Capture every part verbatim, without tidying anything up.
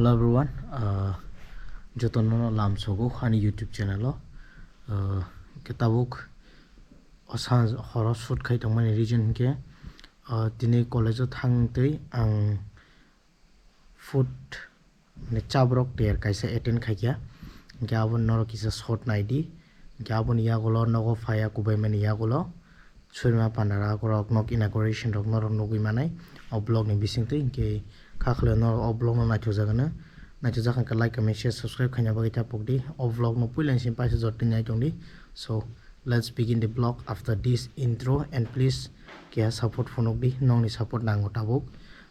Hello everyone, uh, jotono lam sogo ani YouTube channel o. Uh, ke tabuk o san horo shoot khai tongmani reason hinkhe, uh, tini college o thang twi ang food, mane, chabrok ter kaisa attend khaikha, hinkhe abo norok kisa short naidi, hinkhe aboni yagulo nogo phaiya kubaimani yagulo. Surima Panda rok nok inauguration rok norok nugwi manai o vlog ni bisingtwi, hinkhe kha khwlai norok o vlog no naithokjak hwno, naithokjak hwnkhe like, comment, share, subscribe khaina bagwi ta pokdi. O vlog no puila ni simi paisa jotwi nai tongdi. So let's begin the vlog after this intro and please keha support phunukdi, nokni support nango tabuk.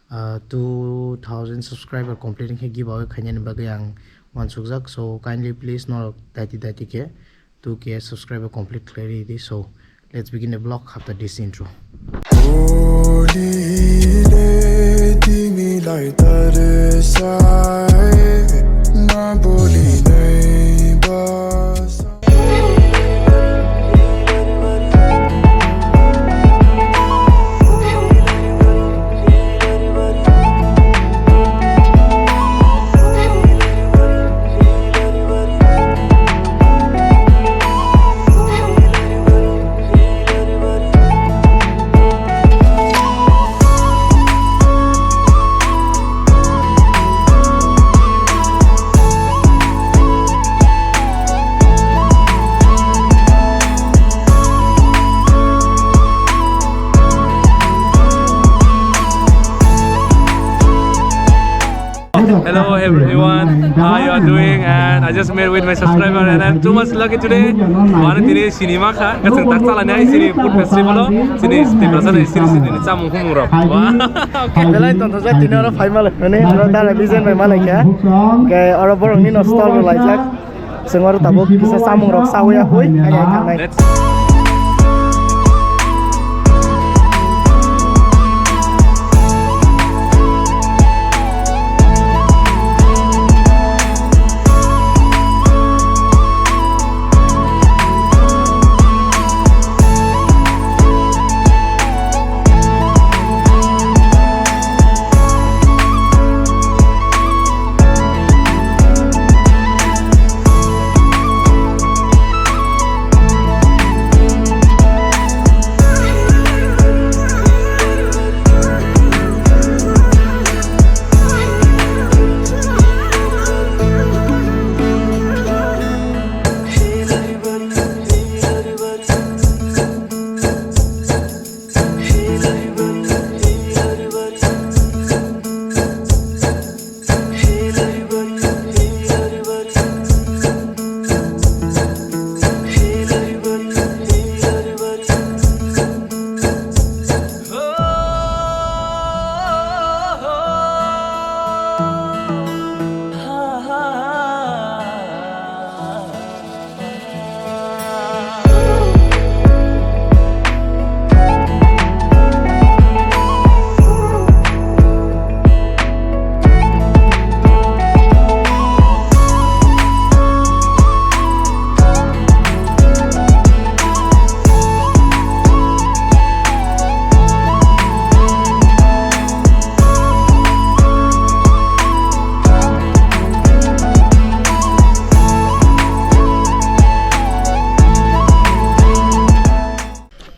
Ah, two thousand subscriber complete hinkhe giveaway khainani bagwi ang uansukjak. So kindly please norok daiti daiti khe two K subscriber complete khlai ridi. So let's begin the vlog after this intro. Holy day, timi lai tare sai, na boli nei bas. Hello everyone, how you are doing? And I just met with my subscriber and I'm too much lucky today. Mane tini sini makha, kasang tak chala ni sini food festival o, sini Tiprasa ni sini sini ni chamung humung rok. Wah, okay. Belai ton thoja tini oro phai malai, mane oro dara bijen bai malai kha. Ke oro borok ni no stall rok laijak. Chwng oro tabuk kisa chamung rok chawi ya hui, ani ai thangnai. Let's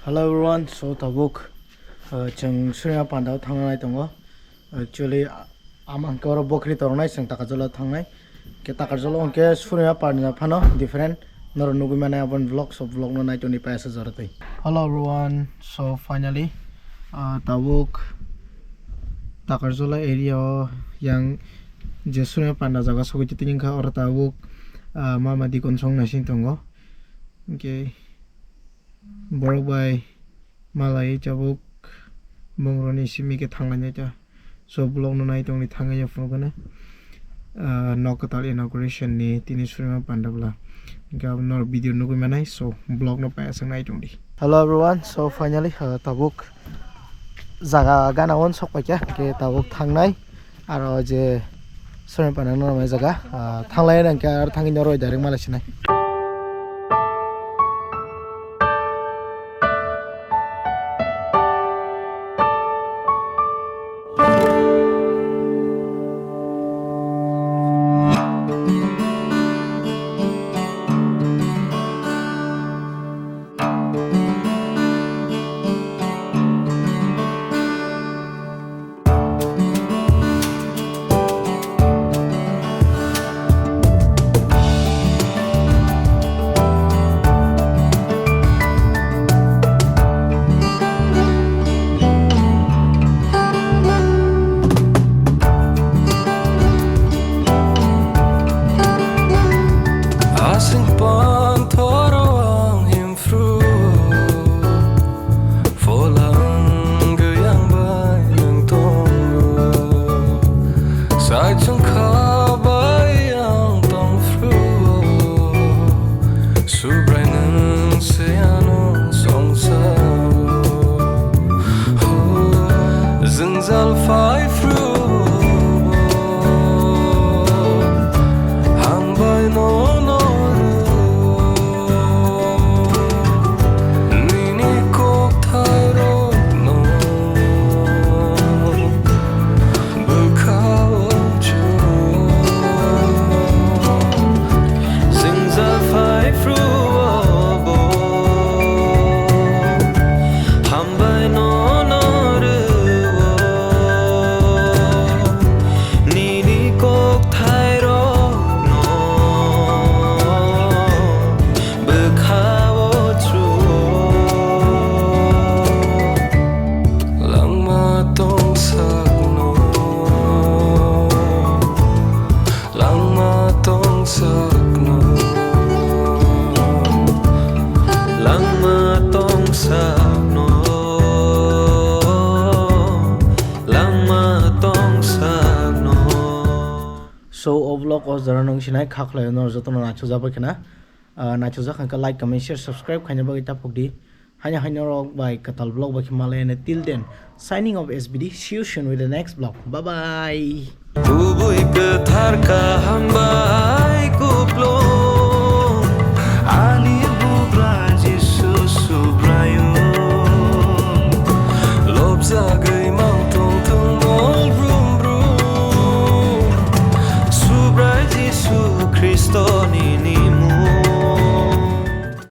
Hello everyone, so tabuk, uh, chwng Surima Panda o thangna nai tongo. Actually, a-, ama hwnkhe oro bokri toroknai, chwng Takarjala thangnai. Khe Takarjala hwnkhe Surima Panda phano different. Norok nugwi mano aboni vlog, so vlog no nai tongdi paisa jora twi. Hello everyone, so finally, uh, tabuk Takarjala area o yang je Surima Panda jaga sogwi twi tini wngkha oro tabuk, uh, mama dikon song naising tongo. Hwnkhe borok bai malai tabuk bongroni simi khe thanglainai ta. So vlog no nai tongdi thangwi phunukgwno, ah, nok kwtal inauguration ni tini Surima Panda bwla. Hwnkhe abo norok video nugwi manai, so vlog no payasang nai tongdi. Hello everyone, so finally, ah, tabuk jaga gana on sok paikha, hwnkhe tabuk thangnai. Aro je Surima Panda no mai jaga, ah, thanglai nang khe aro thangwi norok direct malai sinai. Aichung kha bai ang tong phru, Subrai nwng se ano songsao. Jwngjal phai phru, hambai no no rw, nini kokthai rok no. Bwkhao chwng jwngjal phai phru o bo, hambai no no rw o, nini kokthai rok no bwkhao chwng. Langma tong sakno, langma tong sakno, langma tong sakno, langma tong sakno. So, o vlog o jora nung sinai kha khlai no jotono naisajak bai khna. Ah, naisajak hwnkhe like, comment, share, subscribe khaina bagwi taphuk di. Haino haino rok bai kwtal vlog bai khe malai anw. Till then, signing off S B D. See you soon with the next vlog. Bye bye. Kubui kwthar kaham bai kupulung ani bugra Jisu Subraiyung. Lobjagwi mang tong thung mol brum brum, Subrai Jisu Khristo.